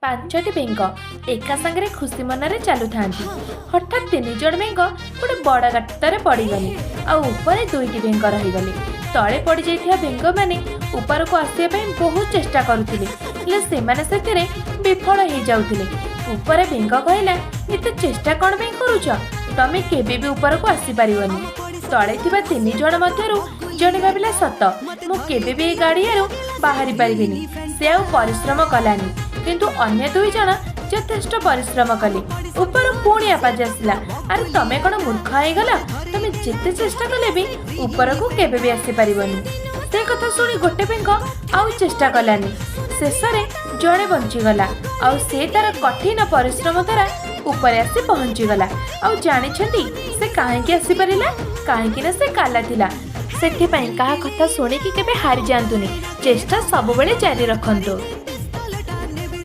ପାଞ୍ଚଟି ବେଙ୍ଗ ଏକା ସାଙ୍ଗରେ ଖୁସି ମନରେ ଚାଲୁଥାନ୍ତି। ହଠାତ୍ ତିନି ଜଣ ବେଙ୍ଗ ଗୋଟେ ବଡ଼ ଗାତରେ ପଡ଼ିଗଲେ ଆଉ ଉପରେ ଦୁଇଟି ବେଙ୍ଗ ରହିଗଲେ। ତଳେ ପଡ଼ିଯାଇଥିବା ବେଙ୍ଗମାନେ ଉପରକୁ ଆସିବା ପାଇଁ ବହୁତ ଚେଷ୍ଟା କରୁଥିଲେ, ହେଲେ ସେମାନେ ସେଥିରେ ବିଫଳ ହେଇଯାଉଥିଲେ। ଉପରେ ବେଙ୍ଗ କହିଲା, "ଏତେ ଚେଷ୍ଟା କ'ଣ ପାଇଁ କରୁଛ? ତମେ କେବେ ବି ଉପରକୁ ଆସିପାରିବନି।" ତଳେ ଥିବା ତିନି ଜଣ ମଧ୍ୟରୁ ଜଣେ ଭାବିଲା, "ସତ, ମୁଁ କେବେ ବି ଏଇ ଗାଡ଼ିଆରୁ ବାହାରି ପାରିବିନି।" ସେ ଆଉ ପରିଶ୍ରମ କଲାନି। କିନ୍ତୁ ଅନ୍ୟ ଦୁଇ ଜଣ ଯଥେଷ୍ଟ ପରିଶ୍ରମ କଲେ। ଉପରୁ ପୁଣି ଆବାଜ ଆସିଲା, "ଆରେ, ତମେ କ'ଣ ମୂର୍ଖ ହେଇଗଲ? ତମେ ଯେତେ ଚେଷ୍ଟା କଲେ ବି ଉପରକୁ କେବେ ବି ଆସିପାରିବନି।" ସେ କଥା ଶୁଣି ଗୋଟେ ବେଙ୍ଗ ଆଉ ଚେଷ୍ଟା କଲାନି। ଶେଷରେ ଜଣେ ବଞ୍ଚିଗଲା ଆଉ ସେ ତାର କଠିନ ପରିଶ୍ରମ ଦ୍ୱାରା ଉପରେ ଆସି ପହଞ୍ଚିଗଲା। ଆଉ ଜାଣିଛନ୍ତି ସେ କାହିଁକି ଆସିପାରିଲା? କାହିଁକି ନା ସେ କାଲା ଥିଲା। ସେଥିପାଇଁ କାହା କଥା ଶୁଣିକି କେବେ ହାରିଯାଆନ୍ତୁନି। ଚେଷ୍ଟା ସବୁବେଳେ ଜାରି ରଖନ୍ତୁ।